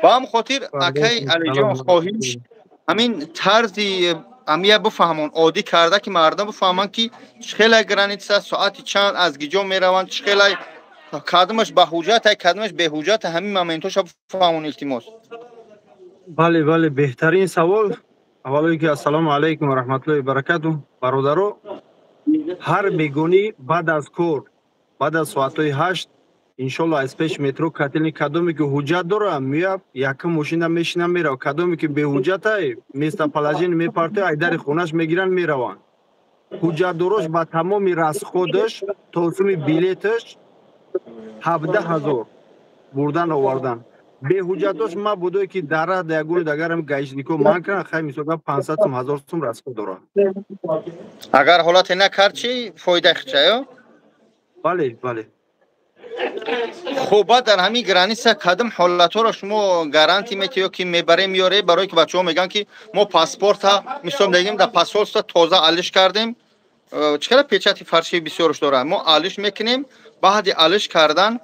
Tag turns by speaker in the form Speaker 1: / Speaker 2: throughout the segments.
Speaker 1: Ба ҳам хотир, акай Алиҷон, хоҳиш, ҳамин тарзи амия бифаҳмон, оддӣ карда, ки мардум бифаҳманд, ки чӣ хелай граница, соати чанд, аз гиҷо мераванд, чӣ хелай, кадомаш ба ҳуҷҷат, кадомаш беҳуҷҷат, ҳамин моментоша бифаҳмон, илтимос.
Speaker 2: Бале, бале, беҳтарин савол. Аввалое ки ассалому алайкум ва раҳматуллоҳи баракату. Бародаро, ҳар бегонӣ баъд аз кор, баъд аз соатҳои 8, иншолло, аз пеш метро Котельный кадоме ки ҳуҷҷат дора, меяд, якум мошина мешина, мерава. Кадоме ки беҳуҷҷатай, местоположение мепарте, айдари хонаш мегиранд, мераванд. Ҳуҷҷатдорош ба тамоми расходаш то суми билеташ 17 000 бурдан овардан. Беҳуҷҷатош мабудое ки дара ягони дагарам гаишнико ман кунанд, хай, мисол, 500 сум, 1000 сум расход дорад.
Speaker 1: Агар ҳолате накард, чӣ фоида хичаё?
Speaker 2: Бале.
Speaker 1: Хуб, баъд дар ҳамин граница кадом ҳолатҳоро шумо гарантӣ метиҳед ё ки мебарем, меёре? Барое ки бачаҳо мегӯянд, ки мо паспорта, мисол мегӯем, дар посольство тоза алиш кардем, чӣ хела печати фальшивый бисёрш дорад, мо алиш мекунем, баъди алиш кардан,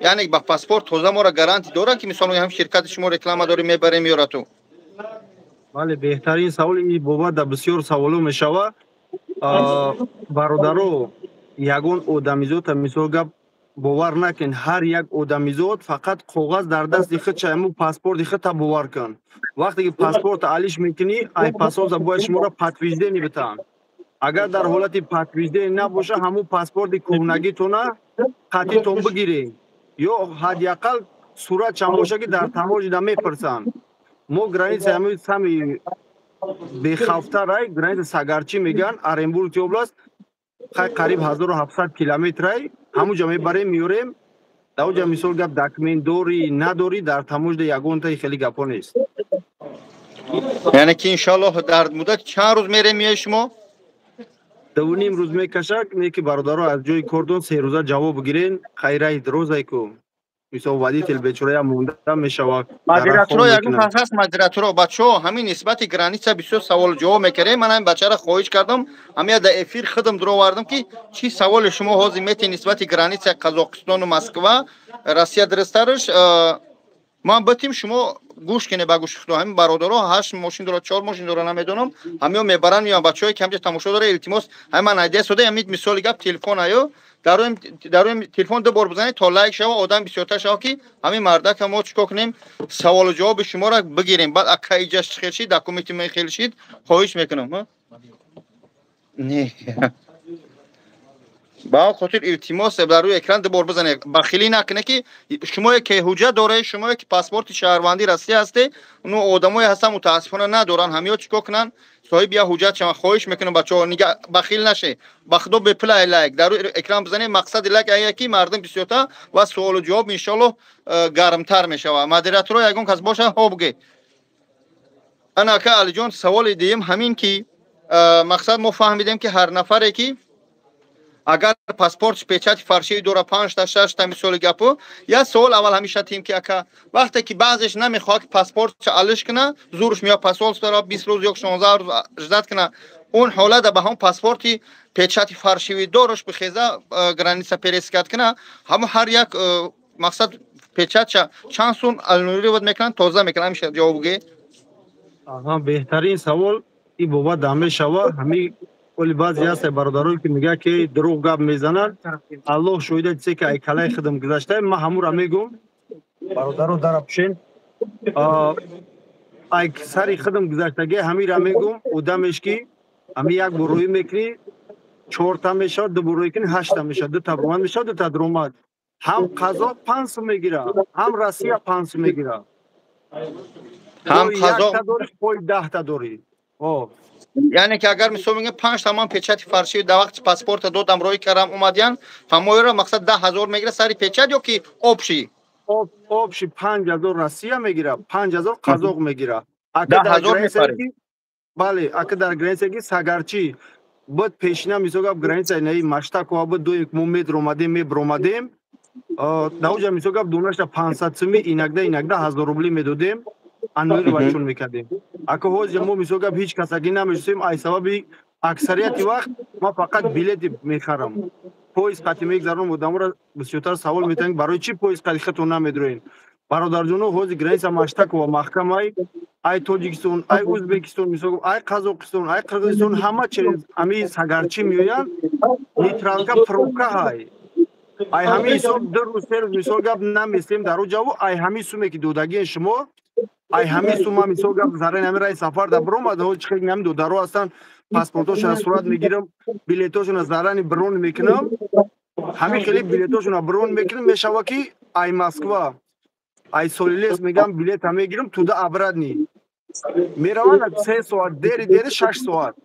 Speaker 1: яъне ба паспорт тоза моро гарантӣ дорад, ки мисол ҳам ширкати шумо реклама дорем, мебарем, меёрату?
Speaker 2: Бале, беҳтарин савол. Ин бобат дар бисёр саволо мешавад. Бародаро, ягон одамизота, мисол гап, бовар накун. Ҳар як одамизод фақат коғаз дар дасти худ, ҳамун паспорти худта бовар кун. Вақте ки паспорта алиш мекунӣ, ай посольство бояд шуморо подтверждение битаҳанд. Агар дар ҳолати подтверждение набоша, ҳамун паспорти кӯҳнагитона қатитон бигирем ё ҳадди ақал суратшам боша, ки дар таможня мепурсанд. Мо граница ҳамин сами бехавфтарай, граница Сагарчи мегӯянд, Оренбургский область, хай, қариб 1700 километрай. Ҳамунҷа мебарем, меёрем. Дар оҷа, мисол гап, документ дорӣ, надорӣ, дар таможня ягонтаи хеле гапҳо нест.
Speaker 1: Яъне ки иншоаллоҳ дар муддати чанд рӯз мерем, меои шумо?
Speaker 2: 2.5 рӯз мекашад. Не ки, бародаро, аз ҷои кордон 3 рӯза ҷавоб бигирен. Хайраи дурозай ку, мисол, водитель бечорая монда мешавад.
Speaker 1: Модераторо, ягон кас ҳаст? Модераторо, бачаҳо, ҳамин нисбати граница бисёр саволу ҷавоб мекардем. Ман ҳамин бачаро хоҳиш кардам, ҳамия дар эфир худам дуровардам, ки чӣ саволи шумо ҳозир метен нисбати граница Қазоқистону Москва, Россия дурусттараш, ман битим, шумо гӯш кунед ба гӯши худо. Ҳамин бародаро ҳашт мошин дора, чор мошин дора, намедонам, ҳамиё мебаранд, меоянд. Бачаҳое ки ҳамҷа тамошо дора, илтимос, ҳамин ман айдия сода, ҳамин мисоли гап, телефон аю дар рӯи телефон ду бор бизанед, то лайк шава, одам бисёртар шава, ки ҳамин мардака мо чӣ кор кунем, саволу ҷавоби шуморо бигирем. Баъд ака иҷаш чӣ хел шид, документи мо хел шид, хоҳиш мекунам. Не, ба он хотир, илтимос, дар рӯи экран ду бор бизанед, бахилӣ накунед, ки шумое ки ҳуҷҷат доред, шумое ки паспорти шаҳрвандии Россия ҳасте, ну одамое ҳастанд, мутаассифона надоранд, ҳамиё чӣ кор кунанд, соҳиби як ҳуҷҷат шаванд? Хоҳиш мекунам, бачаҳо, бахил наше, ба худо бепулай лайк дар рӯи экран бизанед. Мақсади лайк ая ки мардум бисёртар ва суолу ҷавоб иншоаллоҳ гармтар мешавад. Модераторо, ягон кас боша, ҳо, буге. Ана, ака Алиҷон, саволи дуюм ҳамин ки мақсад мо фаҳмидем, ки ҳар нафаре ки агар паспорт печати фальшивый дора, панҷта, шашта, мисоли гапу. Як савол аввал ҳамеша тим, ки ака, вақте ки баъзеш намехоҳад, ки паспортша алиш куна, зурш меояд, посольствора 20 рӯз ё 16 рӯз ждать куна, он ҳолата ба ҳамон паспорти печати фальшивый дорош бихеза, граница пересекать куна, ҳамон ҳар як мақсад печатша чанд сум аннулировать мекунанд, тоза мекунанд? Ҳамеша ҷавоб буге.
Speaker 2: Беҳтарин савол. Ин бобат да мешава. Ҳамин оли баъзе ҳаста бародарое ки мегӯяд, ки дурӯғ гап мезанад. Аллоҳ шоҳида, чизе ки ай калаи худам гузашта, ман ҳамура мегӯм. Бародаро, дара пушен, ай сари худам гузаштаги ҳамира мегӯм. Одамеш ки ҳами як бор рӯӣ мекунӣ, чорта мешавад, ду бор рӯӣ кунӣ, ҳашта мешавад, дута бромад мешавад, дута даромад. Ҳам қазоқ 5 сум мегирад, ҳам Россия 5 сум мегирад.
Speaker 1: Ҳам қазоқ
Speaker 2: дорӣ, пой 10-та дорӣ.
Speaker 1: Яъне ки агар мисол мегӯем, панҷ тамом печати фальшивый дар вақти паспорта додам, роӣ кардам, омадиян, ҳамоеро мақсад 10 000 мегирад сари печат ё ки общий?
Speaker 2: Общий 5000 Россия мегирад, 5000 қазоқ мегирад.
Speaker 1: 10 000.
Speaker 2: Бале, ака, дар граница ки Сагарчи буд пешина, мисол гап, граница наи Маштакова буд, дуе мо медромадем, мебромадем, дар оҷа, мисол гап, донашта 500 суми, инакда 1000 рубли медодем, аннулировать мекардем. Ака, ҳозир мо, мисол гап, ҳеҷ касаги намешиносем, ай сабаби аксарияти вақт ман фақат билети мехарам, поезд қати мегзарам. Одаморо бисёртар савол метавонем, барои чӣ поезд қати худтон намедроен? Бародарҷоно, ҳозир граница Маштакова маҳкамай. Ай Тоҷикистон, ай Ӯзбекистон, мисол, ай Қазоқистон, ай Қирғизистон, ҳама через ами Сагарчи меоянд. Нейтралка, пробка ҳай. Ай ҳамин ҳисоб 2 рӯз, 3 рӯз, мисол гап, наместем дар ӯ ҷаво. Ай ҳамин суме ки додагиен шумо, ай ҳамин сума, мисол гап, зарани ҳамин раи сафар да биромад. Ҳоли чӣ хел ҳамин додаро ҳастанд, паспортошона сурат мегирам, билетошона зарани брон мекунам. Ҳамин хеле билетошона брон мекунам. Мешава ки ай Москва, ай Солилес мегам, билета мегирам, туда обратный мераванд, 3 соат, дери дери 6 соат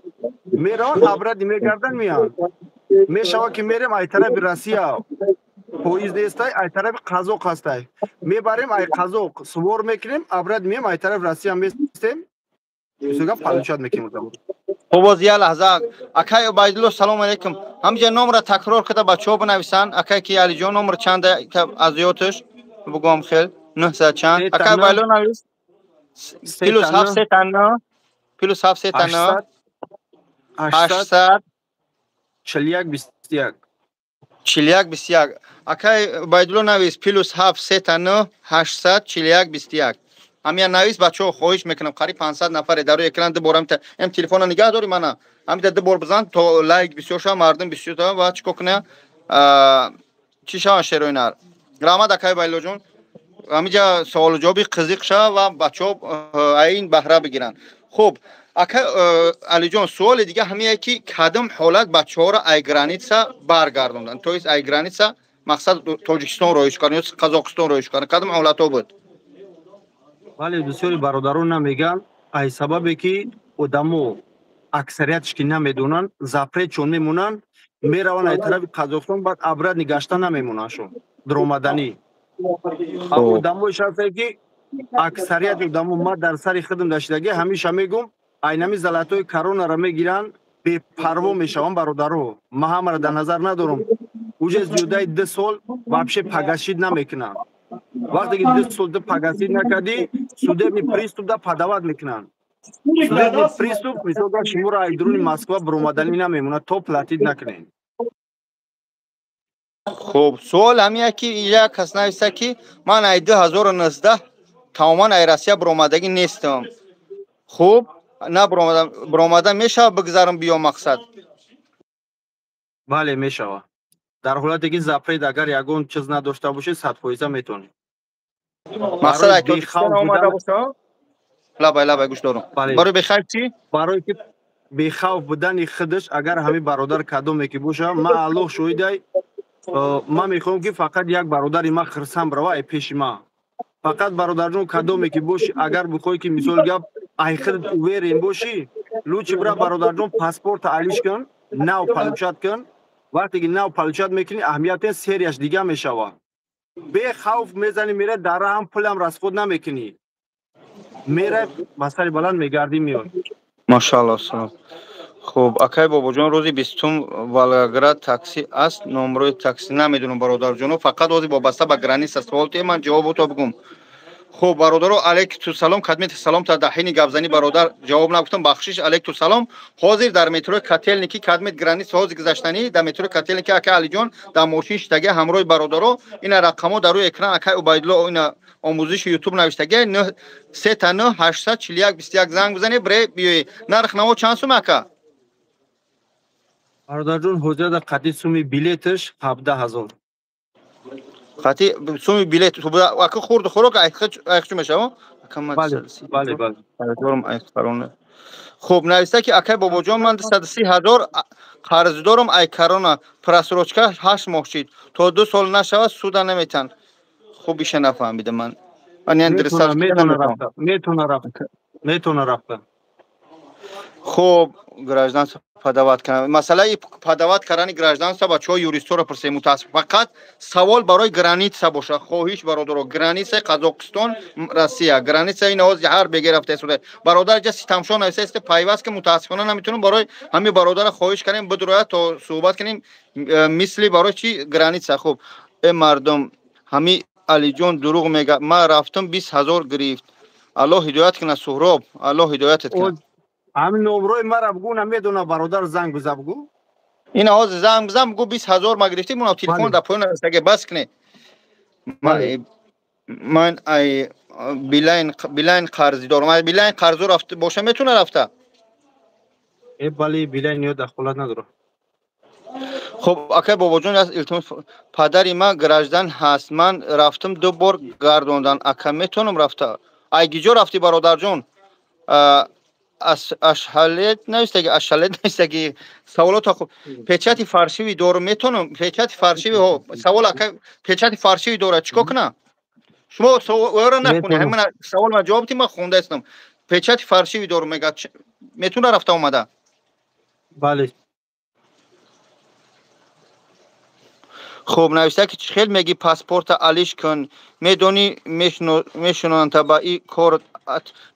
Speaker 2: мераванд, обратный мегарданд, меянд. Мешава ки мерем ай тарафи Россия, поезд нестай, ай тарафи Қазоқ ҳастай, мебарем, ай Қазоқ сувор мекунем, обратно меем, ай тарафи Россия местем, мисолга, получать мекунем.
Speaker 1: Хуб, боз як лаҳза, акай Убайдулло, салому алейкум. Ҳамҷа номра такрор карда бачаҳо бинависанд. Акай ки Алиҷон, номр чанда, аз ёташ бугом, хел нӯҳсад чанд? Акай Убайдулло, навис: +7 3 9, +7 3 9 800
Speaker 2: 41 21.
Speaker 1: 41 21. Акай Убайдулло, навис: +7 3 9 800 41 21. Ҳамия навис, бачаҳо, хоҳиш мекунам. Қариб 500 нафаре дар рӯи экран. Ду бор ам телефона нигаҳ дори, мана ҳамита ду бор бизан, то лайк бисёр шава, мардум бисёр шава ва чӣ кор куна, чӣ шаванд. Шерои нар, раҳмат, акай Байлоҷон. Ҳамиҷа саволу ҷавоби қизиқ шава ва бачаҳо ин баҳра бигиранд. Хуб, ака Алиҷон, суоли дига ҳамие ки кадом ҳолат бачаҳоро ай граница баргардонданд, то есть ай граница, мақсад, Тоҷикистон роҳиш кардан ё Қазоқистон роҳиш кардан, кадом ҳолатҳо буд?
Speaker 2: Бале, бисёри бародарон намегӯянд, ай сабабе ки одамо аксариятш ки намедонанд, запретшон мемонанд, мераванд ай тарафи Қазоқистон, баъд обратно гашта намемонандшон дуромаданӣ. Одамои шахсе ки аксарияти одамо, ма дар сари худам даштагӣ, ҳамеша мегум, айнами золотой коронара мегиранд, бепарво мешаванд. Бародаро, ма ҳамаро дар назар надорам. Уже зиёдаи 2 сол вообще погасить намекунанд. Вақте ки 2 сол ду погасить накардӣ, судебный пристав да подавать мекунанд. Судебный пристав, мисол, шуморо ай дуруни Москва биромаданӣ намемонад, то платить накунед.
Speaker 1: Хуб, суол ҳамия ки як кас нависта ки ман ай 2019 тамоман ай Россия биромадагӣ нестам. Хуб, на биромада мешава, бигзарам, биё, мақсад?
Speaker 2: Бале, мешава. Дар ҳолате ки запрет агар ягон чиз надошта бошед, 100% метавонед.
Speaker 1: Мақсад, ай Тоҷикистон омада боша. Лабай, лабай, гӯш дорам. Барои бехавф чӣ?
Speaker 2: Барои ки бехавф будани худаш, агар ҳамин бародар кадоме ки боша, ман, Аллоҳ шоҳидай, ман мехоҳам ки фақат як бародари ман хирсам рава ай пеши ман. Фақат, бародарҷон, кадоме ки бошӣ, агар бихоҳӣ ки, мисол гап, ай худат уверен бошӣ, лучше бира, бародарҷон, паспорта алиш кун, нав получать кун. Вақте ки нав получать мекунӣ, аҳамиятен серияш дига мешавад. Бехавф мезанӣ, мера, дар раҳам пулам расход намекунӣ, мера, ба сари баланд мегардӣ, меоӣ.
Speaker 1: Машаалло. Салом. Хуб, акай Бобоҷон, рӯзи 20-ум Волгоград такси аст? Номрои такси намедонам, бародарҷоно. Фақат ҳозир вобаста ба граница суол те, ман ҷавобото бигум. Хуб, бародаро, алейкум салом. Кадмет салом та даҳини гапзанӣ, бародар, ҷавоб нагуфтам, бахшиш. Алейкум салом. Ҳозир дар метрои Котельники, кадмет граница ҳозир гузаштанӣ, дар метрои Котельники акай Алиҷон дар мошин шиштаги ҳамроҳи бародаро. Ина рақамҳо дар рӯи экран, акай Убайдулло, ина омӯзиши Ютуб навиштаги: 9 3 9 841 21. Занг бизанед, бре, биёед. Нарх наво чанд сум, ака?
Speaker 2: Бародарҷон, ҳозир дар қати суми билеташ 17 000.
Speaker 1: Қати суми билет, ака, хурду хӯрок айхчу мешава?
Speaker 2: Бале.
Speaker 1: Хуб, нависта ки акай Бобоҷон, ман 230 000 қарздорам ай корона, просрочка 8 моҳ шид, то 2 сол нашавад, суда наметан. Хуб, иша нафаҳмидам ман.
Speaker 2: Метона рафта.
Speaker 1: Хуб, гражданство подавать кардам, масъалаи подавать кардани гражданство бачаҳо юристҳоро пурсем. Мутаассиф, фақат савол барои граница боша, хоҳиш, бародаро. Границаи Қазоқистон, Россия, границаи навози ҳар беге рафта истода. Бародар ҷа ситамшо нависта иста, пайваст ки, мутаассифона наметавонем. Барои ҳамин бародара хоҳиш кардем, бидурояд, то суҳбат кунем, мисли барои чи граница. Хуб, э мардум, ҳами Алиҷон дурӯғ мега, ман рафтам, 20 000 гирифт. Аллоҳ ҳидоят кунад, Суҳроб, Аллоҳ ҳидоятат кунад.
Speaker 2: Ҳамин номрои мара бугӯ, намедона, бародар, занг биза, бугӯ.
Speaker 1: Ина ҳозир занг бизан, бугӯ, 20 000 ма гирифтӣ. Муна телефон дар поён навистаге, бас кунед. Ман ай Билайн қарзӣ дорам. Ай Билайн қарзу рафта боша, метавона рафта?
Speaker 2: Бале, Билайн ё дахолат надорад.
Speaker 1: Хуб, акай Бобоҷон, илтимос, падари ман граждан ҳаст, ман рафтам, ду бор гардондан, ака, метавонам рафта? Ай гиҷо рафтӣ, бародарҷон? Ашҳалет навистаги, ашҳалет навистаги. Саволото хуб. Печати фальшивый дорум, метавонам? Печати фальшивый, ҳо, савол, ака, печати фальшивый дорад, чӣ кор кунам? Шумо саволро нахонед, ҳамина савол ман ҷавоб дим, ман хондаистам. Печати фальшивый дорум, мега, метавона рафта омада?
Speaker 2: Бале.
Speaker 1: Хуб, нависта ки чӣ хел меги, паспорта алиш кун, медонӣ, мешунонта ба и кор.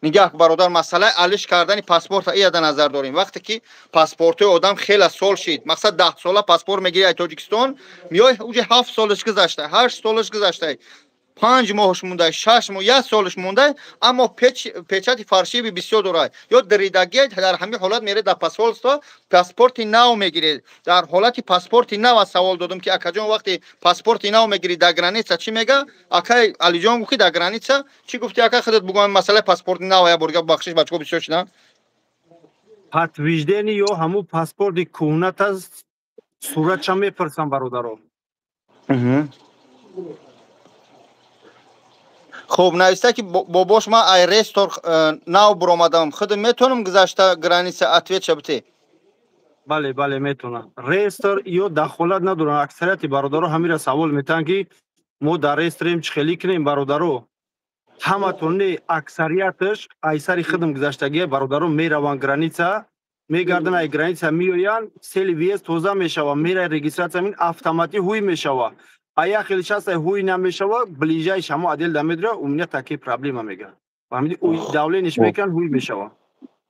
Speaker 1: Нигаҳ, бародар, масъалаи алиш кардани паспорта ия дар назар дорем. Вақте ки паспортҳои одам хеле сол шид, мақсад, 10 сола паспорт мегири, ай Тоҷикистон меои, уже 7 солаш гузашта, 8 солаш гузашта, 5 моҳш монда, 6 моҳ, як солаш монда, аммо печати фальшивый бисёр дорад ё даридагӣ. Дар ҳамин ҳолат меред дар посольство, паспорти нав мегиред. Дар ҳолати паспорти нав аз савол додам ки, акаҷон, вақте паспорти нав мегирӣ, дар граница чӣ мега? Акай Алиҷон гуфт ки дар граница чӣ гуфти, ака, худат бугӯ масъалаи паспорти нав я борга. Бахшиш, бачаҳо бисёр шуданд.
Speaker 2: Подтверждение ё ҳамун паспорти кӯҳнат аст, суратша мепурсам, бародаро.
Speaker 1: Хуб, нависта ки бобош, ман ай реестр нав буромадам, худам метавонам гузашта граница? Ответ ша бите.
Speaker 2: Бале, метавонам. Реестр ё дахолат надоранд. Аксарияти бародаро ҳамира савол метаҳанд ки мо дар реестрем, чӣ хелӣ кунем? Бародаро, ҳаматон не, аксарияташ айсари худам гузаштагия. Бародаро мераванд граница, мегарданд, ай граница меоянд, сели въезд тоза мешава, мера регистрация мин автоматӣ ҳуй мешава. А як хеле часто ҳуй намешава, ближайший ҳамо отдел да медра, у меня такие проблема мега. Фаҳмиди, давление ш мекунанд, ҳуй мешава.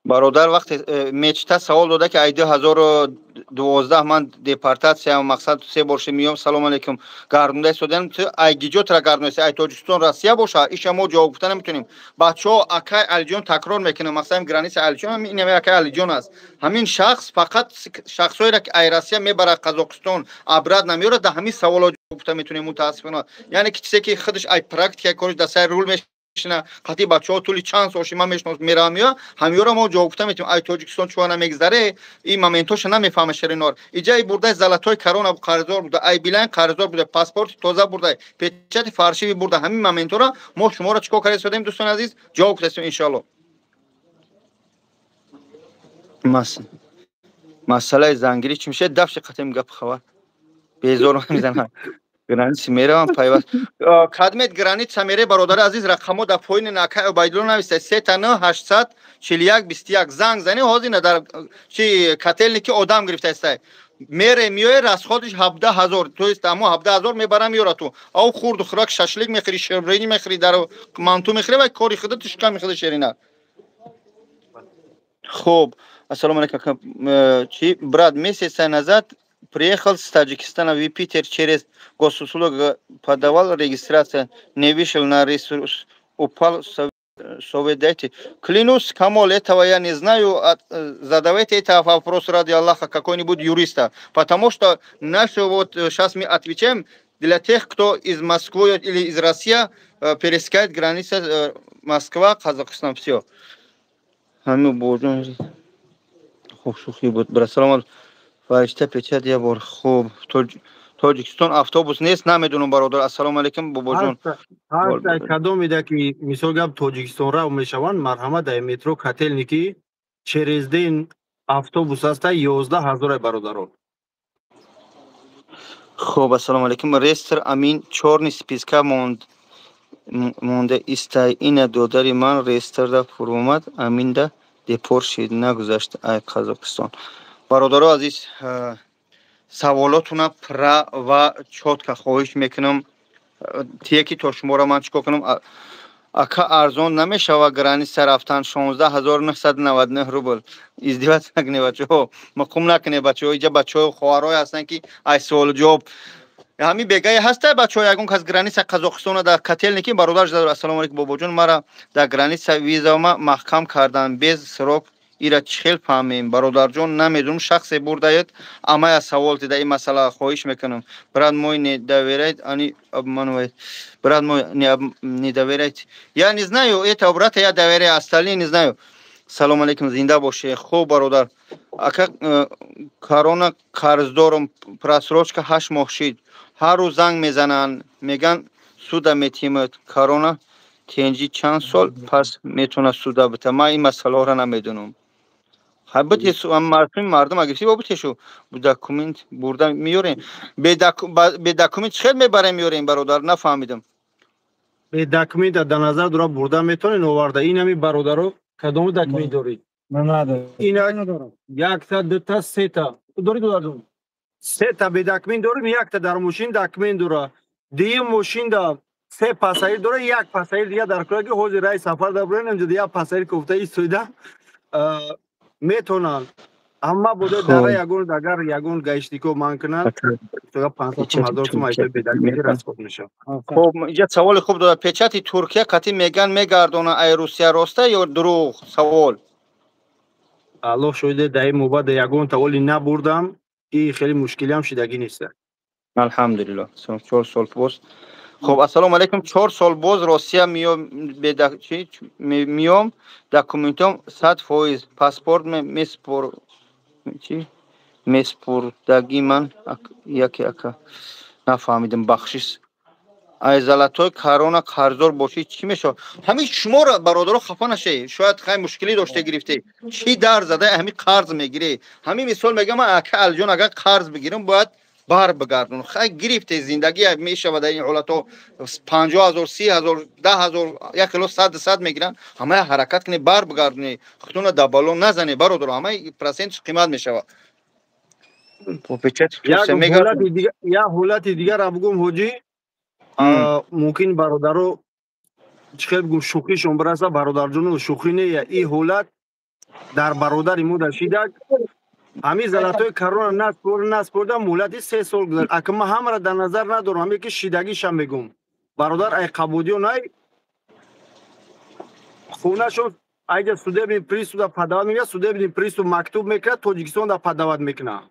Speaker 1: Бародар, вақте мечта савол дода ки ай 2012 ман депортатсия, мақсад, се бор ши миём. Салом алейкум, гардонда истодем, ту ай гиҷотра гардониста, ай Тоҷикистон, Россия боша, иша мо ҷавоб гуфта наметонем. Бачаҳо, акай Алиҷон, такрор мекунам, мақсадам граница Алиҷон, ин акай Алиҷон аст. Ҳамин шахс фақат шахсҳоеро ки ай Россия мебарад Қазоқистон, обратно меёрад, дар ҳамин саволҳо ҷавоб гуфта метонем, мутаассифона. Яъне ки чизе ки худаш ай практика кориш дар сари рул мешина, қатъи бачаҳо тӯли чанд сол ши ман мешиносам, меравам, меоя, ҳамёро мо ҷавоб гуфта метавонем. Ай Тоҷикистон чуа намегзаре, ин момент ҳоша намефаҳма. Шеринор иҷаи бурдай, Золотой Корона қарздор буда, ай Билайн қарздор буда, паспорти тоза бурдай, печати фальшивый бурда. Ҳамин момент ҳоро мо шуморо чӣ кор карда истодем, дӯстони азиз, ҷавоб гуфта, иншоалло. Масъалаи зангирӣ чӣ мешавад? Дафши қатем гап хабар безор мезанад. Граница меравам, пайваст кадмет граница мере. Бародари азиз, рақамҳо дар поини накай Убайдулло нависта: 3 9 841 21. Занг зани, ҳозир на дар чи Котельники одам гирифта истай. Мере, меоя, расход иш 17 000, то есть амо 17 000 мебарам, меёра ту ав хурду хӯрак, шашлик мехӯри, ширинӣ мехӯри, дар манту мехӯри ва кори худа тушка мехӯри, ширина. Хуб, ассалому алайкум. Чи, брат, месяца назад приехал с Таджикистана в Питер, через госуслуг подавал регистрация, не вышел на ресурс, упал. Совет дайте. Клянусь, Камол, этого я не знаю. Задавайте это вопрос ради Аллаха какой-нибудь юриста. Потому что наши вот сейчас мы отвечаем для тех, кто из Москвы или из России пересекает границу Москва, Казахстан, все. Хуб, шӯхӣ буд. Салом, фаришта, печать я бор. Хуб, Тоҷикистон автобус нест, намедонам, бародар. Ассалому алайкум, бобоҷон.
Speaker 2: Ҳаст, кадомида ки, мисол гап, Тоҷикистон рав мешаванд, марҳамат, дар метро Котельники через день автобус аста, 11 000-ай, бародарон.
Speaker 1: Хуб, ассалому алайкум. Реестр амин чёрный списка монд монда истай. Ина додари ман реестрда фуромад, аминда депорт шид, нагузашт ай Қазоқистон. Бародаро азиз, саволотуна пурра ва чётко хоҳиш мекунам, тие ки то шуморо ман чӣ кор кунам. Ака, арзон намешава граница рафтан? 16 999 рубл. Издеваться накунед, бачаҳо, муқум накунед, бачаҳо. Иҷа бачаҳо, хоҳарое ҳастанд ки ай суолу ҷавоб ҳамин бегае ҳаста. Бачаҳо, ягон кас граница Қазоқистона дар Котельники бародар. Ассалому алайкум, бобоҷон, мара дар граница визама маҳкам кардан, без срок. Ира чӣ хел фаҳмем, бародарҷон? Намедонам, шахсе бурдаед, амая савол дида, ин масъала хоҳиш мекунам. Брат мой, не доверяет, они обманывает. Брат мой, не доверяет. Я не знаю, это брата я доверяю, остальные не знаю. Салом алейкум, зинда боше. Хуб, бародар. Ака, корона қарздорум, просрочка 8 моҳ шид, ҳар рӯз занг мезананд, меган ссуда метимад. Корона тенҷи чанд сол пас метавонад ссуда бита? Ман ин масъалаҳоро намедонам. Мардум агирси бо битешу документ бурда меёрем. Бе документ чӣ хел мебарем, меёрем, бародар? Нафаҳмидам.
Speaker 2: Бе документ дар назар дора, бурда метавонед, оварда. Ин ҳами бародаро, кадому документ доред? Ина якта, дута, сета доред, додарҷон? Сета бе документ дорем, якта дар мошин документ дора, дуюм мошинда се пассажир дора, як пассажир дига дар кора, ки ҳозир рай сафар дар бурем, инҷо як пассажир кофта истоида метавонанд. Амма бода дара ягон, агар ягон гаишнико ман кунанд, 500 ҳазор сум айсои бедокументи расход мешавад.
Speaker 1: Хуб, инҷа саволи хуб дорад. Печати Туркия қатӣ меган мегардона ай Русия, роста ё дурӯғ? Савол.
Speaker 2: Аллоҳ шоҳиде, дар ин мобада ягон таволи набурдам и хеле мушкилиам шидагӣ неста.
Speaker 1: Алҳамдулилло, 4 сол боз. Хуб, ассалому алайкум. 4 сол боз Россия миём, документом 100%, паспорт меспор чи меспурдагӣ ман яке, ака, нафаҳмидам, бахшис. Ай золотой корона қарздор бошӣ, чӣ мешавад? Ҳамин шуморо, бародаро, хафа нашед, шояд хай мушкилӣ доште, гирифте, чӣ дар зада ҳамин қарз мегирӣ? Ҳамин мисол мегам, ака Алиҷон, агар қарз бигирам, бояд бар бигардон. Хай, гирифте, зиндагӣ мешавад. Дар ин ҳолатҳо 50 000, 30 000, 10 000, як кило сад мегиранд. Ҳамая ҳаракат кунед, бар бигардонед, худтона дар бало назанед, бародаро, ҳамаи процентш қимат мешавад.
Speaker 2: Як ҳолати дигарро бугум, ҳоҷӣ, мумкин бародаро, чӣ хел бигум, шӯхишон бираса. Бародарҷоно, шӯхӣ не, ин ҳолат дар бародари мо дашидак. Ҳамин золотой корона наспорда, муҳлати 3 сол гузашт. Ака, ман ҳамаро дар назар надорам, ҳаме ки шидагиша мегум. Бародар ай Қабудиён, ай хонашон айҷа судебный пристав подавать мекунад, судебный пристав мактуб мекунад, Тоҷикистон да подавать мекунад,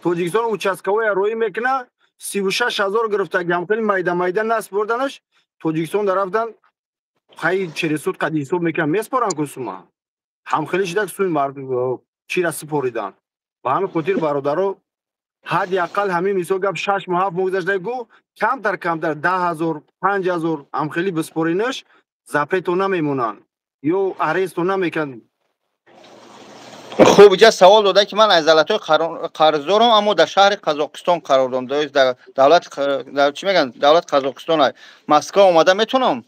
Speaker 2: Тоҷикистон участковая роӣ мекунад. 36 000 гирифтаги, ҳамхели майда майда наспорданаш. Тоҷикистон да рафтан, хай, через суд қади ҳисоб мекунад, меспоранд ку сума. Ҳамхели шидак суи чира супоридан. Ба ҳамин хотир, бародаро, ҳадди ақал ҳамин мисол гап, 6 моҳ, 7 моҳ гузашта гу, камтар камтар 10 000, 5000 ҳамхели биспоринаш, запрето намемонанд ё аресто намекунанд.
Speaker 1: Хуб, иҷа савол дода, ки ман аз золотой қарздорам, аммо дар шаҳри Қазоқистон қарор дорам, дар давлат, чӣ мегӯянд, давлат Қазоқистон, Москва омада метавонам?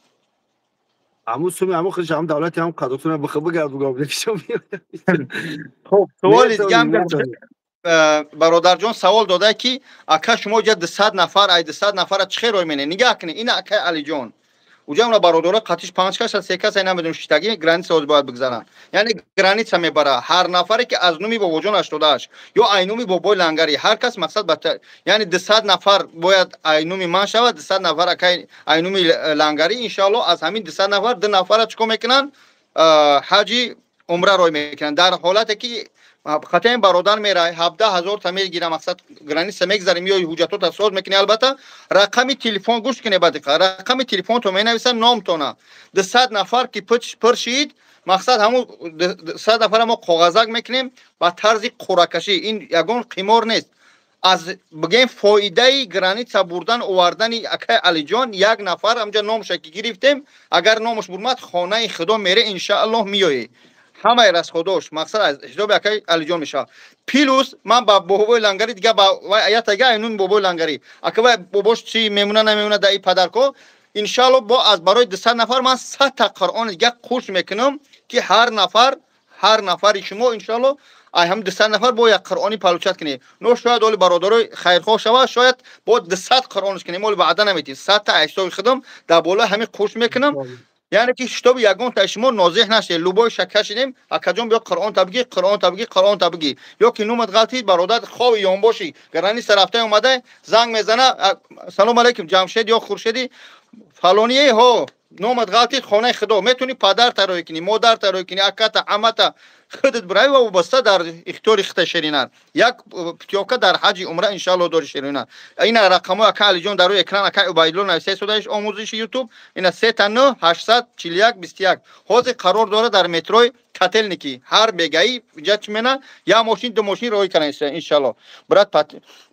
Speaker 2: Ҳамун суми ҳамун худш ҳам давлати ҳам Қазоқистон бихо бигард.
Speaker 1: Хуб, саволи дигаам, бародарҷон, савол дода, ки ака, шумо иҷа 200 нафар, ай 200 нафара чӣ хел рой мене? Нигаҳ кунед, ина акай Алиҷон, уҷамра бародаро қатиш панҷ каса, се каса, намедонам, шиштагӣ граница ҳозир бояд бигзаранд. Яъне граница мебара ҳар нафаре, ки аз нуми бобоҷон 88 ё айнуми бобои Лангари, ҳар кас мақсад ба, яъне 200 нафар бояд айнуми ман шавад, 200 нафар акай айнуми Лангари. Иншоалло, аз ҳамин 200 нафар ду нафара чӣ кор мекунанд? Ҳаҷи умра рой мекунанд. Дар ҳолате ки хатаи бародар мерай, 17 000 та мегира, мақсад, граница мегзарем ё ҳуҷҷатота соз мекунӣ. Албатта, рақами телефон, гӯш кунед ба диққат, рақами телефонто менависанд, номтона. 200 нафар ки пур шид, мақсад, ҳамун 100 нафара мо коғазак мекунем ба тарзи қуръакашӣ. Ин ягон қимор нест. Аз бигем, фоидаи граница бурдан овардани акай Алиҷон, як нафар ҳамҷа номша ки гирифтем, агар номаш бурмад, хонаи худо мере, иншааллоҳ, меоӣ. Ҳамаи расходош, мақсад, аз ҳисоби акай Алиҷон мешавад. Плюс ман ба бобои Лангари дига, ба ятага айнун бобои Лангари, ака, вай бобош чи мемуна, намемуна, даи падарко. Иншаалло, бо аз барои 200 нафар ман 100 та Қуръон дига қуш мекунам, ки ҳар нафар, ҳар нафари шумо, иншоалло, ай ҳам 200 нафар бо як қуръони получать кунед. Но шояд оли бародарои хайрхоҳ шавад, шояд бо 200 қуръонш кунем. Оли ваъда наметӣ, 100 та ҳисоби худам дар болои ҳамин қуш мекунам, яъне ки шитоби ягон та шумо нозеҳ нашед. Любой шакашидем, акаҷон, биё қуръон та бигӣ, қуръон та бигӣ, қуръон та бигӣ, ё ки нумат ғалтид, бародар, хови ёнбошӣ, граница рафта омада, занг мезана: «Салом алейкум, Ҷамшед ё Хуршеди фалоние ҳо». Номат ғалтид, хонаи худо. Метавонӣ падарта рой кунӣ, модарта рой кунӣ, аката, амата, худат бирай ва вобаста дар ихтиёри хита шеринар. Як путёвка дар ҳаҷи умра иншаалло дори, шеринар. Ина рақамҳои ака Алиҷон дар рӯи экран, ака Убайдулло нависта истодаиш, омӯзиши Ютуб. Ина 3 9 841 21. Ҳозир қарор дорад дар метрои Котельники. Ҳар бегаи ҷа чӣ мена, як мошин, ду мошин роҳӣ кана, иншаалло. Брат,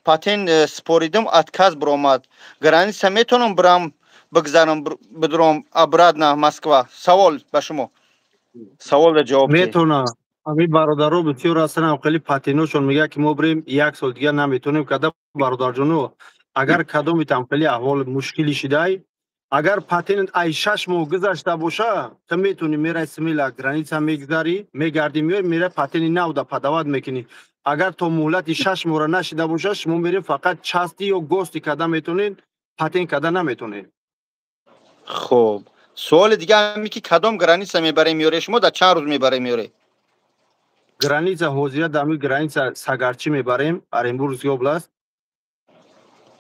Speaker 1: патент споридим, отказ биромад. Граница метавонам бирам, бигзарам, бидром обратно Москва? Савол ба шумо. Савол ҷавоб.
Speaker 2: Метавона. Ами бародаро бисёр ҳастанд, хеле патентошон мегӯяд, ки мо бирем, як сол дигар наметавонем када. Бародарҷоно, агар кадомитам хеле аҳвол мушкилӣ шидай, агар патент ай 6 моҳ гузашта боша, ту метавонӣ мерай, смело граница мегузарӣ, мегардӣ, меои, мерай, патенти нав да подавать мекунӣ. Агар то муҳлати 6 моҳра нашида боша, шумо мерем, фақат части ё гости када метавонед, патент када наметавонед.
Speaker 1: Хуб, суоли дига ҳаме, ки кадом граница мебарем, меёре, шумо дар чанд рӯз мебарем, меёре?
Speaker 2: Граница ҳозира дар ҳамин граница Сагарчӣ мебарем, Оренбургский область,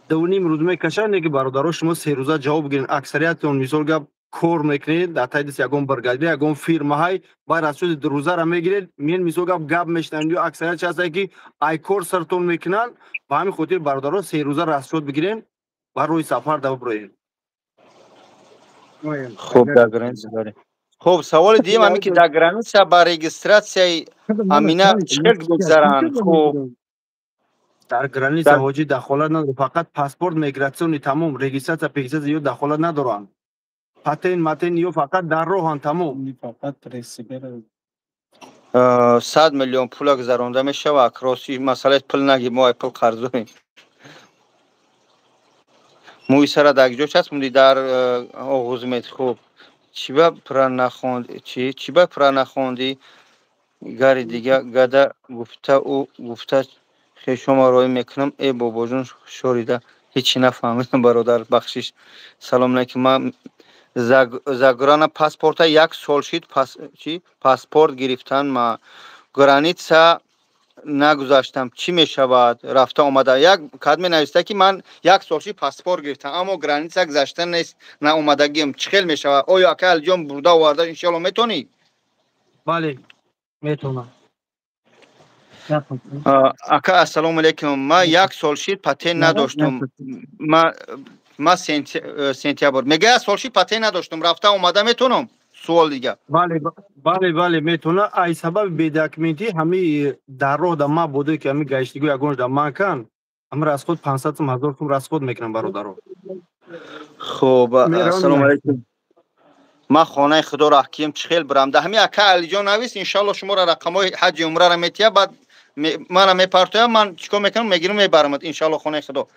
Speaker 2: 2,5 рӯз мекашад. Не ки, бародаро, шумо 3 рӯза ҷавоб гиред. Аксариятон, мисол гап, кор мекунед дар таи даст ягон бригадир, ягон фирмаҳай, баъд аз шуди 2 рӯзара мегиред, мен, мисол гап, гап мешунавем, ё аксарият чи ҳастае, ки ай кор сартон мекунанд. Ба ҳамин хотир, бародаро, 3 рӯза расчёт бигирем ва рӯи сафар да биброем.
Speaker 1: Хуб, дар граница барем. Хуб, саволи дуюм ҳамин, ки дар граница ба регистрация и амина чӣ хел бигзаранд? Хуб.
Speaker 2: Дар граница, ҳоҷӣ, дахолат надорад, фақат паспорт миграционный, тамом. Регистрация, пегистрация ё дахолат надоранд. Патент матент ё фақат дар роҳанд, тамом.
Speaker 1: 100 миллион пула гузаронда мешавад. Рости, масъалаи пул наги, мо ай пул қарздорем. Мӯи сара дар ҷо часпонди, дар оғузмед. Хуб, чиба пура нахонд, чи чиба пура нахондӣ? Гари дига гада гуфта, ӯ гуфта хешома роӣ мекунам. Э, бобоҷон, шорида ҳечи нафаҳмидам, бародар, бахшиш. Салом алейкум, ман заграна паспорта як сол шид, чи паспорт гирифтан, ма граница нагузаштам, чӣ мешавад? Рафта омада як кадме нависта, ки ман як сол шид, паспорт гирифтам, аммо граница гузашта нест, наомадагиам, чӣ хел мешавад? Оё, ака Алиҷон, бурда оварда иншоалло метавонӣ?
Speaker 2: Бале, метавонам.
Speaker 1: Ака, ассалому алейкум, ман як сол шид, патент надоштум. Ма сентябр мега, як сол шид, патент надоштум, рафта омада метавонам? Суол дига.
Speaker 2: Бале, метавона. Ай сабаби бедокументӣ ҳами дар роҳ да ма бодое, ки ҳами гаштигӯ ягонш да ман кан, ҳами расход 500 сум, 1000 сум расход мекунам, бародаро.
Speaker 1: Хуб, ассалому алейкум, ман хонаи худоро ҳаким, чӣ хел бирам? Да ҳами ака Алиҷон навис, иншоалло шуморо рақамҳои ҳаҷи умрара метия, баъд мана мепартоям, ман чикор мекунам, мегирам, мебарамад, иншоалло, хонаи худо.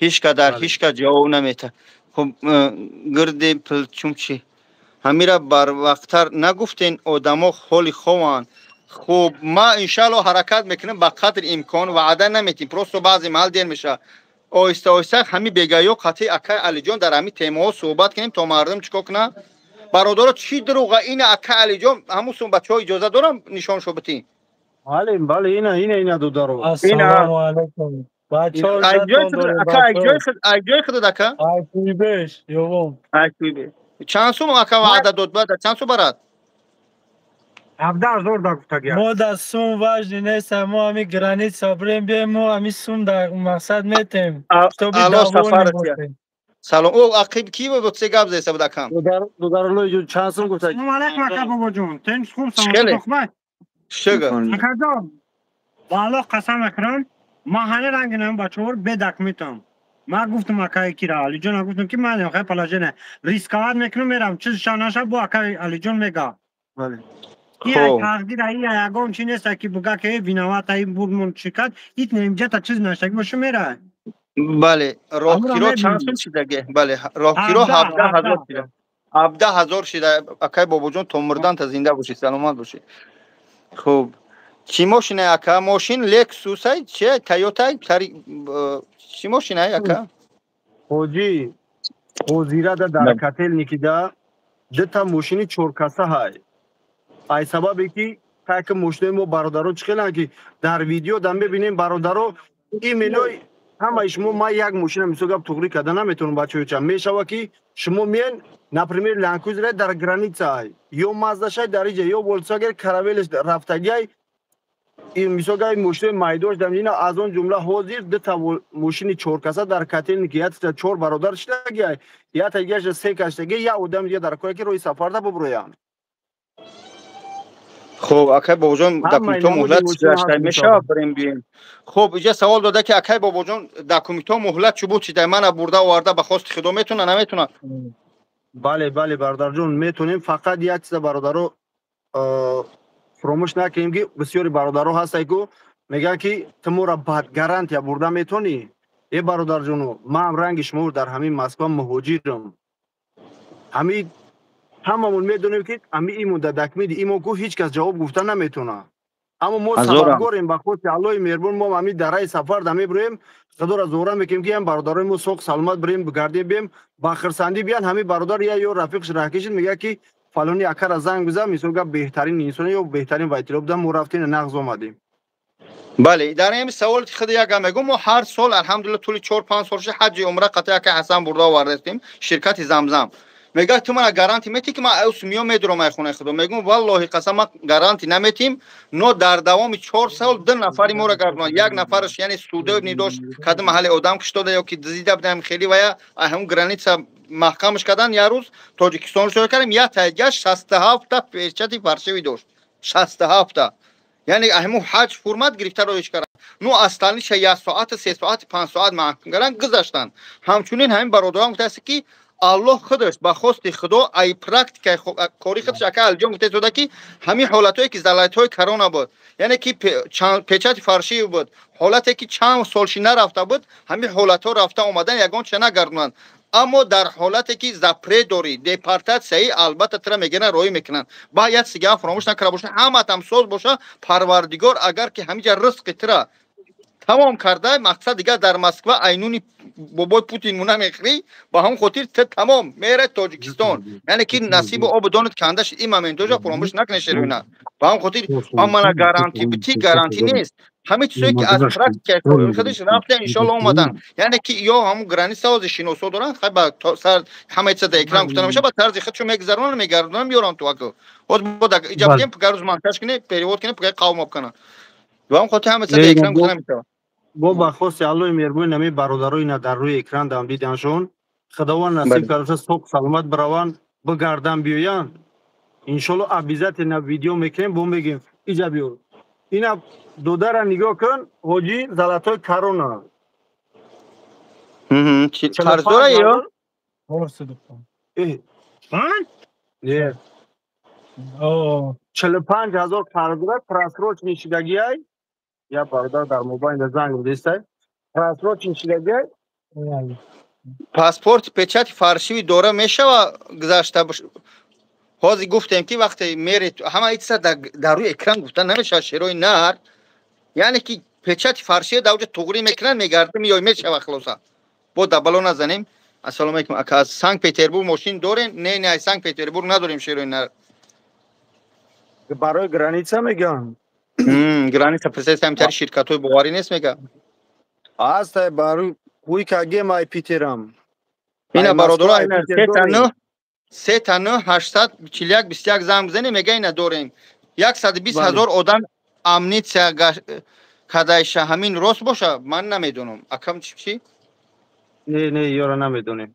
Speaker 1: Ҳеч кадар ҳеч кас ҷавоб намета. Хуб, гирди пилчум чи ҳамира барвақттар нагуфтен, одамо ҳоли хованд. Хуб, ма иншаалло ҳаракат мекунам ба қадри имкон, ваъда наметим, просто баъзе маҳал дер мешавад. Оҳиста оҳиста ҳами бегаё қатъи акаи Алиҷон дар ҳами темаҳо суҳбат кунем, то мардум чикор кунанд. Бародаро, чӣ дурӯға ина, ака Алиҷон? Ҳамун сум бачаҳо иҷоза дорам нишон шо битин?
Speaker 2: Бале, ина, додаро.
Speaker 3: Ассалому алайкум, бачаҳо.
Speaker 1: Айҷои худат, ака?
Speaker 3: Айкуйбеш ёвом.
Speaker 1: Айкуйбеш. Чанд сум ака ваъда дод, баъд чанд сум барад?
Speaker 4: 17 000 да гуфтагия.
Speaker 3: Мо да сум важный нест, мо ҳами граница бирем, бием, мо ҳами сум дар мақсад метем.
Speaker 1: Алло, сафар. Салом, о, ақиб ки буд, се гап зеса буд, акам?
Speaker 2: Додарлои ҷон, чанд сум гуфтаг?
Speaker 4: Салом алайкум, ака бобоҷон, тинч, хуб?
Speaker 1: Чикеле?
Speaker 4: Саломат.
Speaker 1: Шуга.
Speaker 4: Акаҷон, ба Аллоҳ қасам мекунам, ман ҳани ранги нам бачаҳоро бедокументам. Ман гуфтам акаи кира Алиҷон, гуфтам, ки ман хай положение рисковать мекунам, мерам, чиз ша наша, бо акаи Алиҷон мега.
Speaker 2: Бале.
Speaker 4: Ия тақдир, ия ягон чи нест, ки буга, ки виноват ай бурмон чӣ кард, ит немҷата чиз наштаги боша, мера.
Speaker 1: Бале, роҳкиро чанд сум шидаге? Бале, роҳкиро 17 000 шида, 17 000 шида. Акай бобоҷон, то мурдан та зинда бошӣ, саломат бошӣ. Хуб, чӣ мошина, ака? Мошин Лексусай чи Тойотай, чӣ мошинай, ака?
Speaker 2: Ҳоҷӣ, ҳозирада дар Котельникида дута мошини чоркаса ҳай. Ай сабабе ки таки мошинои мо, бародаро, чӣ хеланд, ки дар видео да мебинем, бародаро, именно. Ҳамаи шумо ман як мошина мисол гап туғрӣ карда наметавонам, бачаҳои. Мешава ки шумо миен, например, Ланкрузер дар граница ё Маздашай дар иҷа ё Волксваген Каравелеш рафтагиай, мисол гап, мошинои майдош дар ина. Аз он ҷумла ҳозир дута мошини чоркаса дар Котельники, якта чор бародар шидагиай, якта дигаша се кас шидаги, як одам дига дар кое ки роҳи сафарда буброянд.
Speaker 1: Хуб, акай Бобоҷон, документҳо муҳлат шуда мешава, бирем бием. Хуб, иҷа савол дода ки акай Бобоҷон, документҳо муҳлат чӣ буд, чида мана бурда оварда ба хости худо метавона, наметавона?
Speaker 2: Бале, бародарҷон, метавонем. Фақат як чиза, бародаро, фуромӯш накунем, ки бисёри бародаро ҳастае ку мегӯянд ки ту моро бад гарантия бурда метавонӣ. Э, бародарҷоно, ман ранги шумо дар ҳамин Москва муҳоҷирам. Ҳамин ҳамамон медонем, ки ами имон дар документи имон ку ҳеҷ кас ҷавоб гуфта наметавонад, аммо мо сабабгорем. Ба хости Аллоҳи меҳрубон мо ҳамин дараи сафар да мебироем, худоро зуҳура мекунем, ки ҳам бародарои мо соқ саломат бирем, бигардем, бием, ба хирсандӣ биян. Ҳамин бародар я ё рафиқш раҳкишид, мегӯяд ки фалони акара занг бизан, мисол гап, беҳтарин инсон ё беҳтарин вайтило будан, мо рафтем, нағз омадем.
Speaker 1: Бале, дар ин савол худ як гап мегӯм. Мо ҳар сол, алҳамдулилла, тӯли 4-5 сол шуда, ҳаҷи умра қатъи акай Ҳасан бурда овардастем. Ширкати Замзам мегӯяд: ту мана гарантия метӣ, ки ман ус миём, медурам ай хонаи худо? Мегӯм: валлоҳи қасам, ман гарантия наметим, но дар давоми 4 сол ду нафари моро гардонад. Як нафараш, яъне судебный дошт, кадом маҳалли одам киштода ё ки дизида будам хеле, вая ҳамун граница маҳкамаш кардан, як рӯз Тоҷикистон шура кардем. Як тайгаш 67-та печати фальшивый дошт, 67-та. Яъне ҳамун ҳаҷ ҳурмат гирифта роиш кардан. Ну остальные ша як соати, 3 соати, 5 соат маҳкам кардан, гузаштанд. Ҳамчунин ҳамин бародарон гуфтааст, ки Аллоҳ худаш ба хости худо ай практикаи кори худаш, ака Алиҷон, гуфта истода, ки ҳамин ҳолатҳое ки золотой корона буд, яъне ки печати фальшивый буд, ҳолате ки чанд солши нарафта буд, ҳамин ҳолатҳо рафта омадан ягон ча нагардонанд. Аммо дар ҳолате ки запрет дорӣ, депортатсияи, албатта тира мегиранд, роҳӣ мекунанд. Ба як сигаам фаромӯш накарда боша, ҳаматам соз боша, Парвардигор агар ки ҳамиҷа ризқи тира тамом карда, мақсад дигар дар Москва айнуни бобои Путин муна мехӯрӣ. Ба ҳамон хотир те тамом мере Тоҷикистон, яъне ки насибу обу донат канда шид. Ин моментоҷа фаромӯш накунед, шеруина. Ба ҳамон хотир мана гарантӣ бити, гарантӣ нест. Ҳамин чизое ки аз практикаи худаш рафтан, иншоалло омадан, яъне ки ё ҳамун граница ҳозир шиносо доранд. Хай, ба сар ҳамаи чиза дар экран гуфта намешавад, ба тарзи худшо мегузаронанд, мегардонанд, меёранд. Ту аку ҳозир бо иҷа бигем, гарӯз монтаж кунед, перевод кунед, пугаи қавм кунанд. Ба ҳамон хотир ҳама чиза дар экран гуфта намешавад.
Speaker 2: Бо ба хости Аллоҳи меҳрубон ҳамин бародарои на дар рӯи экран дам диданшон, Худованд насиб карда, соқ саломат бираванд, бигардан, биёянд. Иншолло, обязательно видео мекунем, бо мегем. Иҷа биёр, ина додара нигоҳ кун, ҳоҷӣ, золотой корона.
Speaker 1: Қарздора ё?
Speaker 2: Не, 45 000 қарздора, просроченный шидагиай. Я бародар дар мобайнда занг дистай, просроченный шидагиай.
Speaker 1: Паспорт печати фальшивый дора мешава гузашта? Ҳозир гуфтем, ки вақте мери, ҳама чиза дар рӯи экран гуфта намешава, шерои нар. Яъне ки печати фальшивый дар оҷа туғрӣ мекунанд, мегардем ё мешава. Хулоса, бо дабало назанем. Ассалому алайкум, ака, аз Санкт Петербург мошин дорем? Не, аз Санкт Петербург надорем, шерои нар.
Speaker 2: Барои граница мегӯям.
Speaker 1: Граница пресаи ширкатҳои боварӣ нест, мега.
Speaker 2: Ҳастай, барои ҳуйкагем, ай Питерам.
Speaker 1: Ина, бародаро, 3 та 9 3 та 9 841 21 занг бизанем, мега ина дорем. 120 000 одам амнистия кадайша, ҳамин рост боша, ман намедонам, акам, чӣ?
Speaker 2: Не, ёра намедонем.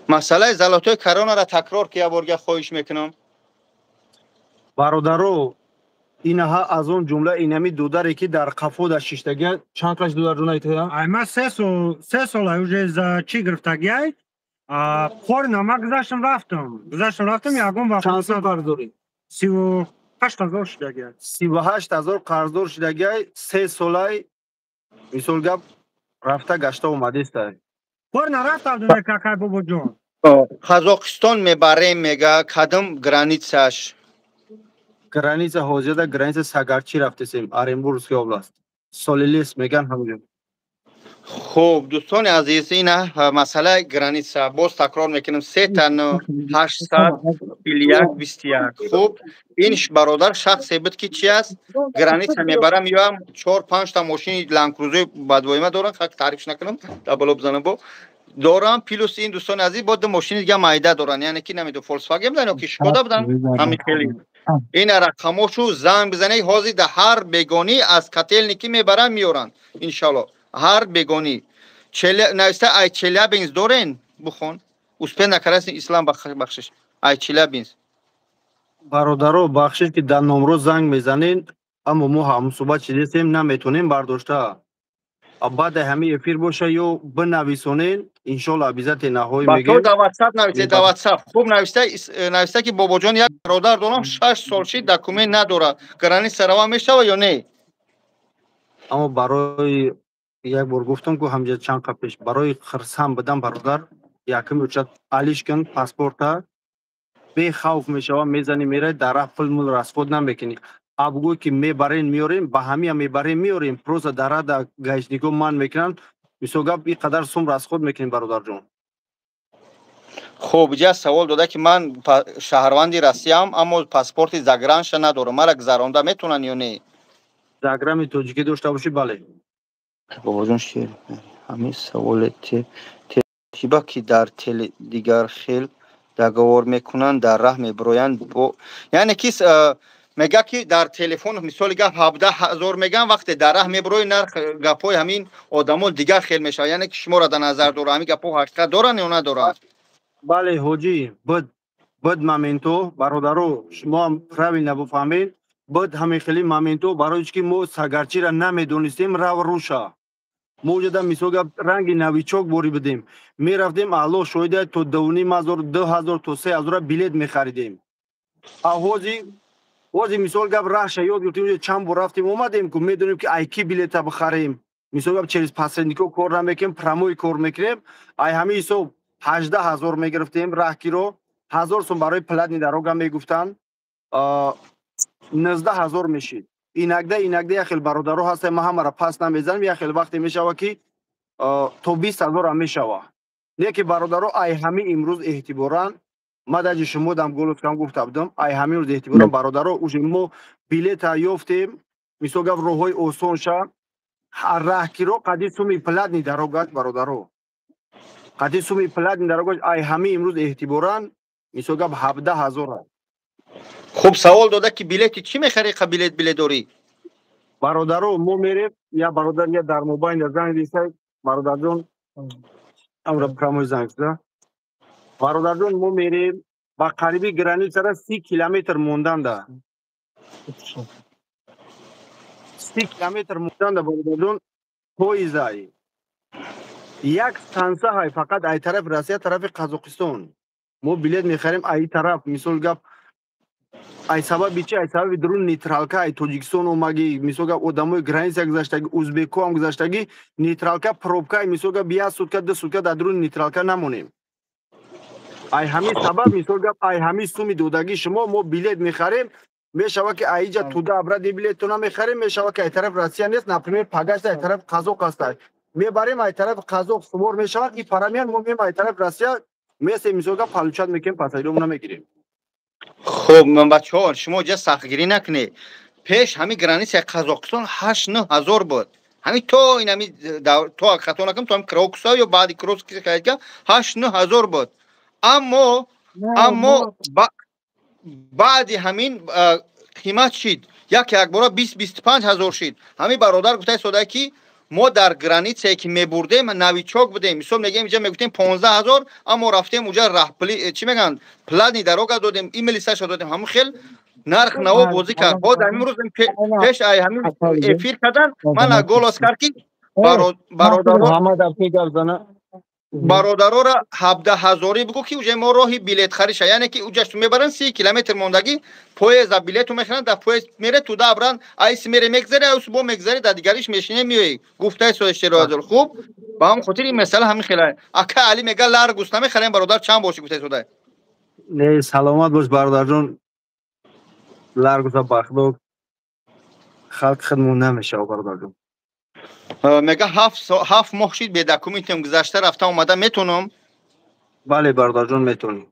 Speaker 1: Масъалаи золотой коронара такрор ки, як борга хоҳиш мекунам.
Speaker 2: Бародаро, инаҳа, аз он ҷумла инами додаре ки дар қафода шиштагия, чанд қаш, додарҷон, айтая?
Speaker 4: Ай ма 3 сол, 3 сола уже за чӣ гирифтагиай, кори нама гузаштам, рафтам, гузаштам, рафтам, ягон вақт.
Speaker 2: Чанд сум қарз дорӣ?
Speaker 4: 38 000 шудагиай.
Speaker 2: 38 000 қарздор шудагиай, 3 солай, мисол гап, рафта гашта омадистай.
Speaker 4: Кор нарафтам, какай, бобоҷон.
Speaker 1: Қазоқистон мебарем, мега, кадом границаш?
Speaker 2: Граница ҳозирда граница Сагарчи рафтесем, Оренбургский область, Солилис меган ҳамуҷо.
Speaker 1: Хуб, дӯстони азиз, ина масъалаи граница. Боз такрор мекунем: 3 9 841 21. Хуб, ин бародар шахсе буд, ки чи аст, граница мебарам, меоям, чор панҷта мошини Ландкрузои бадвоима дорам, хак таърифш накунам, дар боло бизанам, бо дорам. Плюс ин, дӯстони азиз, бо ду мошини дига майда доранд, яъне ки намедонам, Фольксваген будан ё ки Шкода будан, ҳамин хели. Ина рақамошу занг бизанед. Ҳозир да ҳар бегонӣ аз Котельники мебаранд, меоранд, иншалло, ҳар бегонӣ. Нависта, ай Челябинск дорен, бухон, успел накардаси, Ислам, бахшиш, ай Челябинск.
Speaker 2: Бародаро, бахшиш, ки дар номро занг мезанед, аммо мо ҳамсӯҳбат шидестем, наметонем бардошта. Баъде ҳамин эфир боша ё бинависонед, иншолло, обязательно ҳои мегем.
Speaker 1: Дар Ватсап нависед, дар Ватсап. Хуб, нависта, ки бобоҷон, як бародар дорам, 6 сол шид, документ надорад, граница рава мешава ё не?
Speaker 2: Аммо барои як бор гуфтам, ку ҳамҷа чанд қабл пеш, барои хирсам будам, бародар, якум учат алиш кун паспорта, бехавф мешава, мезани, мерай, дар раҳ пул мул расход намекунӣ. Абгӯй, ки мебарем, меорем, ба ҳамия мебарем, меорем, просто дар раҳ да гаишникҳо ман мекунанд, мисол гап, ин қадар сум расход мекунем, бародарҷон.
Speaker 1: Хуб, иҷа савол дода, ки ман шаҳрванди Россияам, аммо паспорти загранша надорам, мара гузаронда метавонанд ё не?
Speaker 2: Заграми тоҷикӣ дошта бошӣ, бале.
Speaker 1: Бобоҷон шер, ҳамин саволе тиба, ки дар тели дигар хел договор мекунанд, дар раҳ мебироянд бо, яъне ки мега, ки дар телефон, мисоли гап, 17 000 меган, вақте дар раҳ мебирои, нарх гапҳои ҳамин одамо дигар хел мешавад. Яъне ки шуморо дар назар дора, ҳамин гапҳо ҳақиқат доранд ё надоранд?
Speaker 2: Бале, ҳоҷӣ, буд, буд моменто. Бародаро, шумоам правильно буфаҳмед, буд ҳамин хели моменто, барои чи ки мо сагарчира намедонистем, рав руша. Мо уҷада, мисол гап, ранги новичок борӣ будем, мерафтем, Аллоҳ шоҳида, то 2500, 2000, то 3000-а билет мехаридем. А ҳози, мисол гап, раҳша ёд гирифтем, чанд бор рафтем, омадем, ку медонем, ки ай ки билета бихарем. Мисол гап, через посреднико кор намекунем, прямой кор мекунем. Ай ҳамин ҳисоб 18 000 мегирифтем раҳкиро, 1000 сум барои платный дорога мегуфтанд, 19 000 мешид. Инакда як хел бародаро ҳастем, ман ҳамаро пас намезанам, як хел вақте мешава, ки то 20 000-ам мешава. Не ки, бародаро, ай ҳамин имрӯз эҳтиборан, ма даҷи шумо дам голос кам гуфта будам, ай ҳамин рӯз эҳтиборан, бародаро, уже мо билета ёфтем, мисол гап, роҳҳои осон ша, раҳкиро қади суми платный дорогаш, бародаро, қади суми платный дорогаш, ай ҳамин имрӯз эҳтиборан, мисол гап, 17 000.
Speaker 1: Хуб, савол дода, ки билети чӣ мехарӣ, қа билет дорӣ?
Speaker 2: Бародаро, мо мерем, я бародар, я дар мобайн занг диса, бародарҷон, амра прямой занг да, бародарҷон, мо мерем, ба қариби границара 30 километр монданда, 30 километр монданда, бародарҷон, поезай як станса ҳай, фақат ай тарафи Россия, тарафи Қазоқистон мо билет мехарем. Ай тараф, мисол гап, ай сабаби чи? Ай сабаби дурун нейтралка, ай Тоҷикистон омаги, мисол гап, одамои граница гузаштаги, узбекҳоам гузаштаги, нейтралка пробка, мисол гап, як сутка, 2 сутка дар дуруни нейтралка намонем. Ай ҳамин сабаб, мисол гап, ай ҳамин суми додагии шумо мо билет мехарем. Мешава, ки айҷа туда обратно билетона мехарем, мешава, ки ай тараф Россия нест, например, пагашта ай тараф Қазоқ аста, мебарем, ай тарафи Қазоқ сувор мешавад, ки парамиян, мо меем, ай тарафи Россия месем, мисол гап, получать мекунем, пассажирона мегирем.
Speaker 1: Хуб, бачаҳо, шумо ҷа сахтгирӣ накунед. Пеш ҳамин границаи Қазоқистон 8-9 ҳазор буд. Ҳамин то ин ҳами, то хато накунам, то ҳами Крокуса ё баъди Крокус 8-9 ҳазор буд, аммо баъди ҳамин қимат шид, як якбора 20-25 ҳазор шид. Ҳамин бародар гуфта истода, ки мо дар границае ки мебурдем, новичок будем, мисол мегӯем, инҷа мегуфтем 15 000, аммо рафтем уҷа, раҳпли чӣ мегӯянд, платный дорога додем, имелисаша додем, ҳамун хел нарх наво бозӣ кард. Боз ҳамин рӯз пеш ай ҳамин эфир кардан ман голос кард, ки бародарора 17 ҳазорӣ бигӯ, ки уҷа мо роҳи билетхариша, яъне ки уҷаш мебаранд, 30 километр мондагӣ поезда билету мехаранд, дар поезд мере туда абран, айси мере мегзари, айси бо мегзари, дар дигариш мешине, меои, гуфтаи соиштероазор. Хуб, ба ҳамн хотир ин масъала ҳамин хела. Ака Али мега, Ларгус намехарем, бародар, чанд боши, гуфтаи сода.
Speaker 2: Не, саломат бош, бародарҷон, Ларгуса бахдок халқ хидмон намешава, бародарҷон.
Speaker 1: Мега 7 моҳ шид бе документам, гузашта рафта омада метонам?
Speaker 2: Бале, бародарҷон, метонӣ.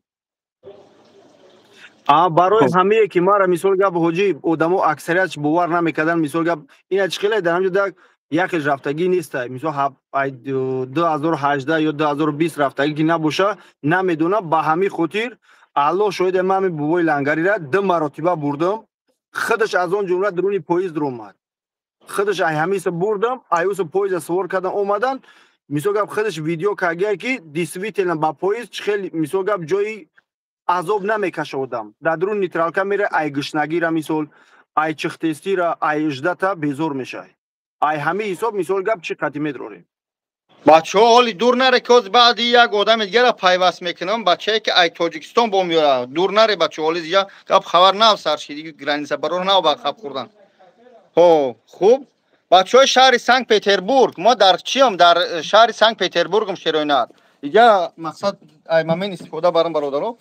Speaker 2: Барои ҳамае ки мара, мисол гап, ҳоҷӣ, одамо аксариятш бовар намекардан. Мисол гап, ина чӣ хеле дар ҳамҷо якеш рафтагӣ неста. Мисол, 2018 ё 2020 рафтагӣ ки набоша, намедонам. Ба ҳамин хотир, Аллоҳ шоҳиде, ман ҳамин бобои лангарира ду маротиба бурдам. Худаш аз он ҷумла дуруни поезд омад. Худаш ай ҳамиса бурдам, аюса поезда сувор кардан, омадан. Мисол гап, худаш видео кардия, ки действительно ба поезд чӣ хел, мисол гап, ҷои азоб намекаша. Одам дар дуруни нейтралка мера, ай гушнагира, мисол, ай чихтестира, ай ждать а безор мешавад. Ай ҳамин ҳисоб, мисол гап, чӣ қатӣ медрорем.
Speaker 1: Бачаҳо, ҳоли дур наре, ки ҳози баъди як одами дигара пайваст мекунам, бачае ки ай Тоҷикистон бо меёра. Дур наре, бачаҳо, ҳоли зия гап хабар нав сар шид, граница барор нав ба хаб хӯрдан. Ҳо, хуб, бачаҳои шаҳри Санкт Петербург, мо дар чиам? Дар шаҳри Санкт Петербургм, шероинар. Иҷа мақсад ай мамин истифода барам, бародаро,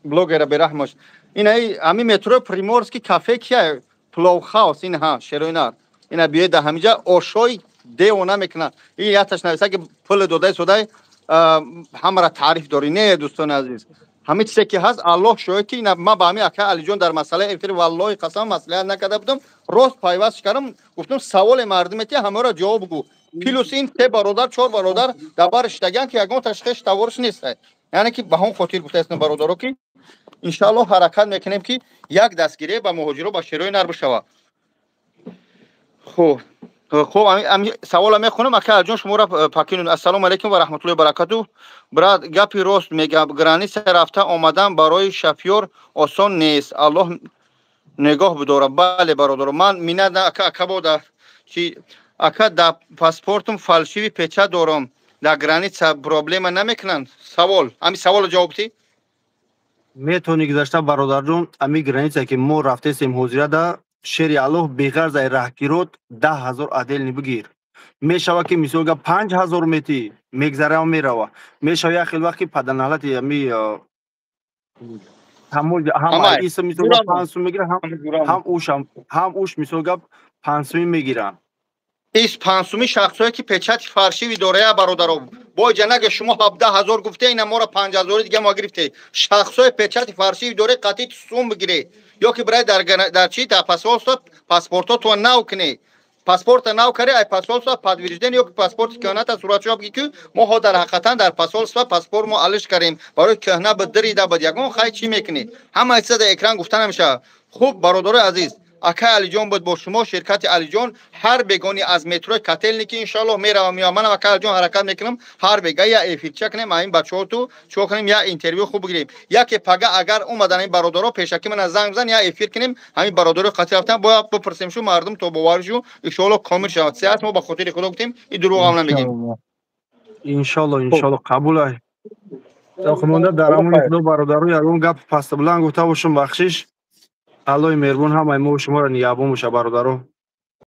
Speaker 1: блогера бераҳмош. Инаи ҳамин метрои Приморский, кафе кия, Пловхаус, ин ҳа, шероинар, ина биёед, дар ҳаминҷа ошои девона мекунад. Ин яташ нависа, ки пули додаи содаи ҳамара таъриф дорӣ. Не, дӯстони азиз, ҳамин чизе ки ҳаст, Аллоҳ шоҳид, ки ман ба ҳамин ака Алиҷон дар масъалаи эфир, валлоҳи қасам, маслиҳат накарда будам. Рост пайваст кардам, гуфтам, саволе мардуме ки ҳамаро ҷавоб гӯ. Плюс ин се бародар, чор бародар дар бар шидагиан, ки ягон ташхис тавориш нест. Яъне ки ба ҳон хотир гуфтаистам, бародаро, ки иншааллоҳ ҳаракат мекунем, ки як дастгирӣ ба муҳоҷиро, ба шерои нар бишавад. Хуб, савола мехонам, ака Алиҷон, шуморо покинут. Ассалому алайкум ва раҳматуллоҳи баракату, брат. Гапи рост мегам, граница рафта омадан барои шофёр осон нест, Аллоҳ нигоҳ бидора. Бале, бародаро, ман минат ака, ака бода чи, ака, да паспортум фальшивый печать дорам, дар граница проблема намекунанд? Савол, ҳами саволо ҷавоб ти.
Speaker 2: Метавонӣ гузашта, бародарҷон. Ами граница ки мо рафтесем ҳозирада, шери Аллоҳ, беғарз ай раҳгирот 10 000 отдельный бигир. Мешава ки, мисол гап, 5000 мети, мегзарава, мерава. Мешава як хел вақт ки паданалати ами ҳам иса, мисол гап, 5 сум мегира, ҳам ушам, ҳам уш, мисол гап, 5 суми мегиранд.
Speaker 1: Ис 5 суми шахсое ки печать фальшивый дорая, бародаро, бо ҷанаге шумо 17 000 гуфте, ина моро 5000-и дига мо гирифте. Шахсое печать фальшивый доре, қатъи сум бигире ё ки бирай дар чи, дар посольство паспортотро нав куне. Паспорта нав каре, ай посольство подтверждение ё ки паспорти кӯҳната суратшо биги, ки мо ҳо дар ҳақиқатан дар посольство паспорт мо алиш кардем, барои кӯҳна ба дирида буд. Ягон хай чӣ мекунӣ, ҳама чиза дар экран гуфта намешавад. Хуб, бародарои азиз, акай Алиҷон буд бо шумо, ширкати Алиҷон. Ҳар бегони аз метрои Котельники иншоаллоҳ меравам. Ё манам, акай Алиҷон, ҳаракат мекунам, ҳар бега я эфирча кунем, ин бачаҳо ту чико кунем, я интервю хуб бигирем. Яке пага агар омадан ин бародаро, пешакӣ мана занг бизан, я эфир кунем. Ҳамин бародаро қатӣ рафтан бояд бипурсем, шу мардум то боваршу иншоаллоҳ комил шавад. Сиҳат мо ба хотири Худо гуфтем, и дурӯғам намегем.
Speaker 2: Иншоалло, иншоалло, қабул ай. Монда дар амони Худо, бародаро. Ягон гап паста буланд гуфта бошум, бахшиш. Аллоҳи меҳрубон ҳамаи мо шуморо нигаҳбон боша, бародаро.